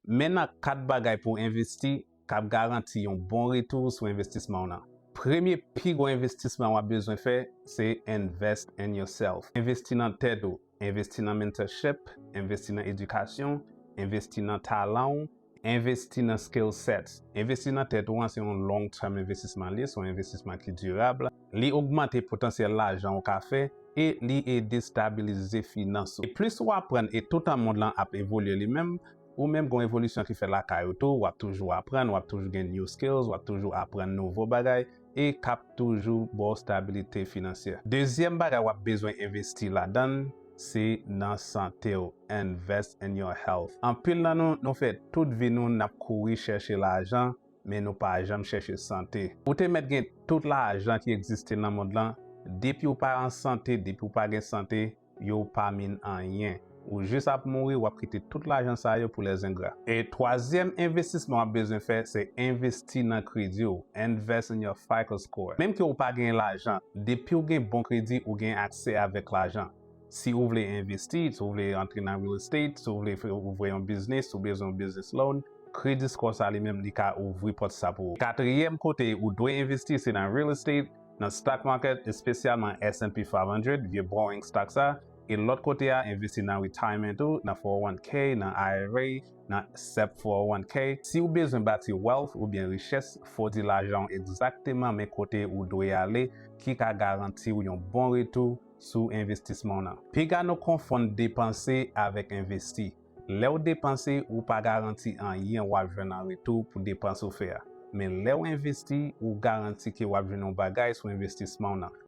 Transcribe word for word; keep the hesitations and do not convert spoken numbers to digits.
Men nan kat bagay pou w envesti k ap garanti yon bon retou sou envestisman w nan. Premye pi gwo envestisman w ap bezwen fè, se invest in yourself. Envesti nan tèt ou, envesti nan mentorship, envesti nan edikasyon, envesti nan talan w, envesti nan skill sets. Envesti nan tèt ou an se yon long term envestisman li, se yon envestisman ki dirab. Li ogmante potansyèl lajan w ka fè e li ede stabilize finans ou. E plis w aprann e toutan mond lan ap evolye li menm, ou menm gon evolisyon ki fèt lakay ou tou, w ap toujou aprann, w ap toujou gen new skills, w ap toujou aprann nouvo bagay e k ap toujou ba w stabilite finansyè. Dezyèm bagay w ap bezwen envesti ladan l, se nan sante w. Invest in your health. Anpil nan nou, nou fè tout vi nou n ap kouri chèche lajan, men nou pa janm chèche sante. Ou te mèt gen tout lajan ki egziste nan mond lan, depi w pa an sante, depi w pa gen sante, yo pa mean anyen. Ou jis ap mouri, w ap kite tout lajan sa yo pou lèzengra. E twazyèm envestisman w ap bezwen fè, se envesti nan kredi w. Invest in your fico score. Menm ke w pa gen lajan, depi w gen bon kredi, ou gen aksè avèk lajan. Si ou vle envesti, si ou vle antre nan real estate, si ou vle fè, ouvri yon biznis, si ou bezwen yon business loan, credit score sa li menm li ka ouvri pòt sa pou ou. Katriyèm kote ou dwe envesti se nan real estate, nan stock market, espesyalman S and P five hundred, vye boring stock sa. E lòt kote a, envesti nan retirement ou, nan four oh one k, nan I R A, nan sep four oh one k. Si ou bezwen bati wealth oubyen richès, fò w di lajan w egzakteman men kote ou dwe ale ki ka garanti w yon bon retou sou envestisman w nan. Piga nou konfonn depanse avèk envesti. Lè w depanse, ou pa garanti anyen w ap jwenn an retou pou depans ou fè a. Men lè w envesti, ou garanti ke w ap jwenn yon bagay sou envestisman w nan.